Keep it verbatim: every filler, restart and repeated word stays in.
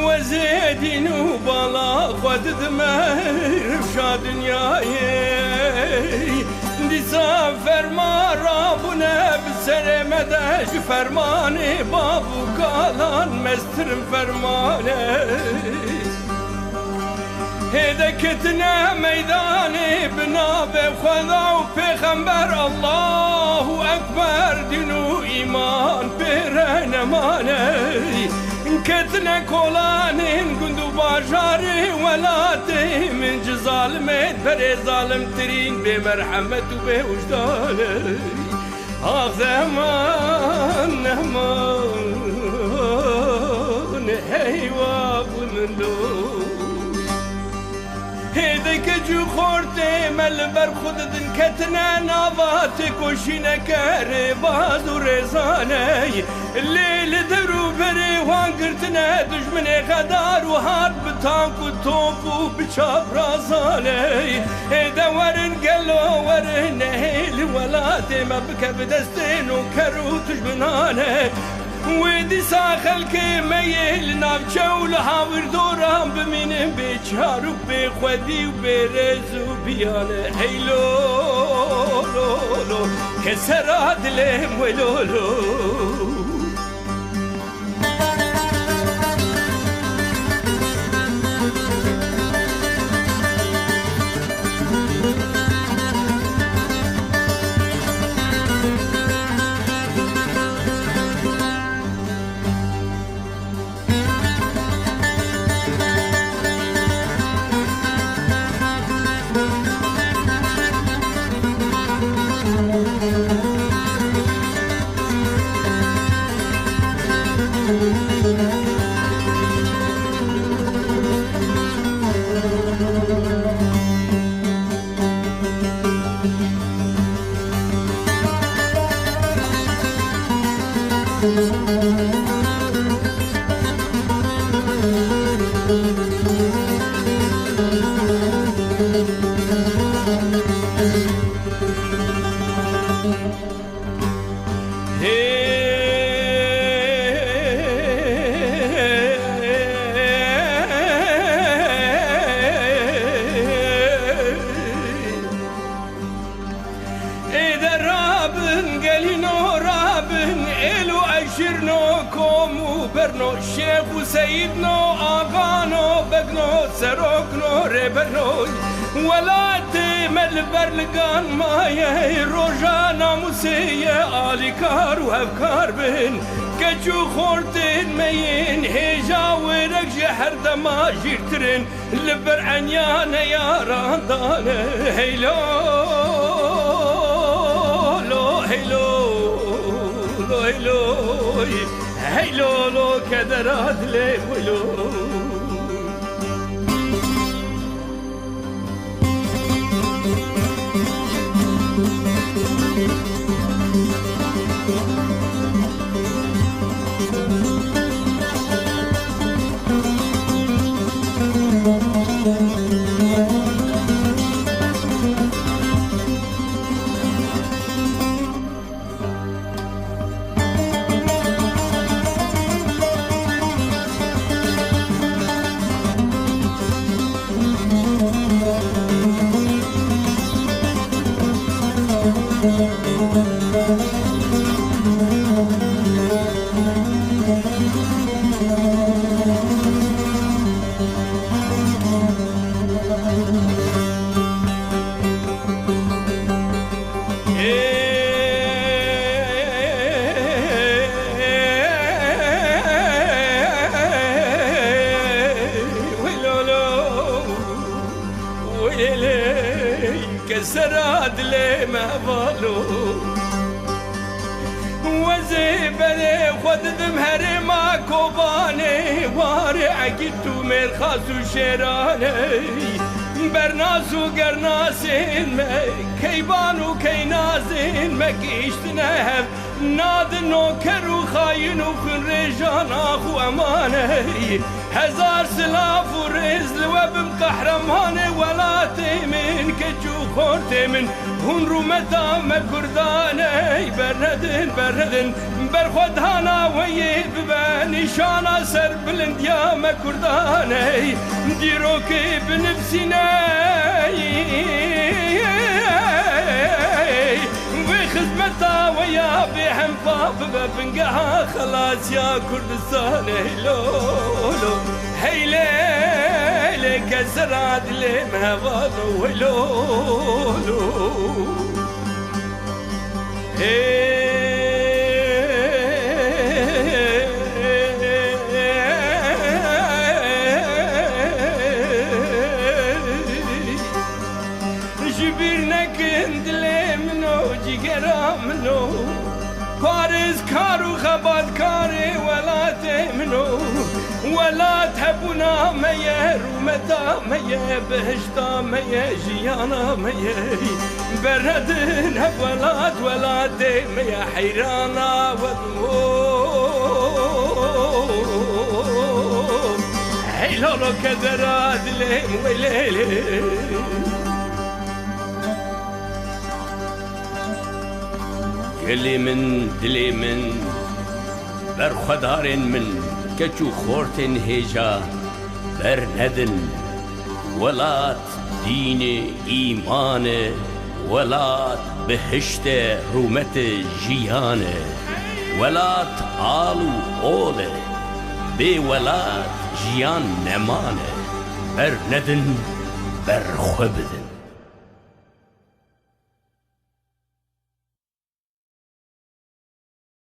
Wezê dîn û bala xwe didime rifşa dinyayê. Dîsa ferman rabûne bi serê me de, ji fermanê bav û kalan meztir in fermane. Hêde ketine meydanê bi navê Xweda û Pêxember, Allahu Ekber, dîn û îman pê re nemane. Ketine kolanên gund û bajarê welatê min, ji zalimê berê zalimtirîn, bê merhemet û bê wijdan e. Ax zeman neman, heywa bû min lo. Hêdeke cû xortê me li ber xwe didin, ketine nava têkoşîneke rêbaz û rêzaney. Lê li dewr û berê wan girtine dijminê xedar û hat bi tank û top û bi çaprazaney. Hêde werin gelo werin, nehê li welatê me bike bi destê nûker û dijminane. Wê dîsa xelkê me yê li navçe û li hawirdoran bimînin bê çar û bê xwedî û bê rêz û biyane. Hey lo, lo, lo, kesera dilê wê lo, lo. Êde rabin, gelîno rabin, êl û eşîrno, kom û berno, şêx û seyîdno, axano, begno, serokno, rêberno. Welatê me li ber ligan maye, roja namûsê ye, alîkar û hevkar bin. Keç û xortên me yên hêja wêrek ji her dema jîrtir in. Li ber enya neyaran dane. Hey lo, lo, hey lo, lo, hey lo, hey lo, lo, kedera dilê wilo. Lê, lê, kesera dilê me valo. Wezê berê xwe didim herêma Kobanê, warê Egît û Mêrxas û Şêranê. Bernas û gernasên me, keyban û keynazên me gihîştine hev. Nadin noker û xayin û xwînrêjan ax û emaney. Hezar silav û rêz li we bim qehremanê welatê min, keç û xortê min. Hûn rûmeta me kurdaney, bernedin, bernedin. Berxwedana we yê bibe nîşana serbilindiya me kurdaney. Dîrokê binivsîney. Vê xizmeta we ya bêhempa bibe bingeha xelasiya Kurdistanê. Lo, lo, hey lê, lê kesera dilê me heval o, hey lo, lo. Hey. Ji bîr nekin dilê min o, cîgera min o. Parêzkar û xebatkarê welatê min o. Welat hebûna me ye, rûmeta me ye, bihişta me ye, jiyana me ye. Bernedin hev welat, welatê me ye, heyrana we bim o. Hey lolo kedera dilê min, wey lê lê. Gelê min, dilê min, berxwedarên min, keç û xortên hêja, bernedin. Welat dîn e, îman e, welat bihişt e, rûmet e, jiyan e. Welat al û ol e, bê welat jiyan neman e. Bernedin, berxwe bidin.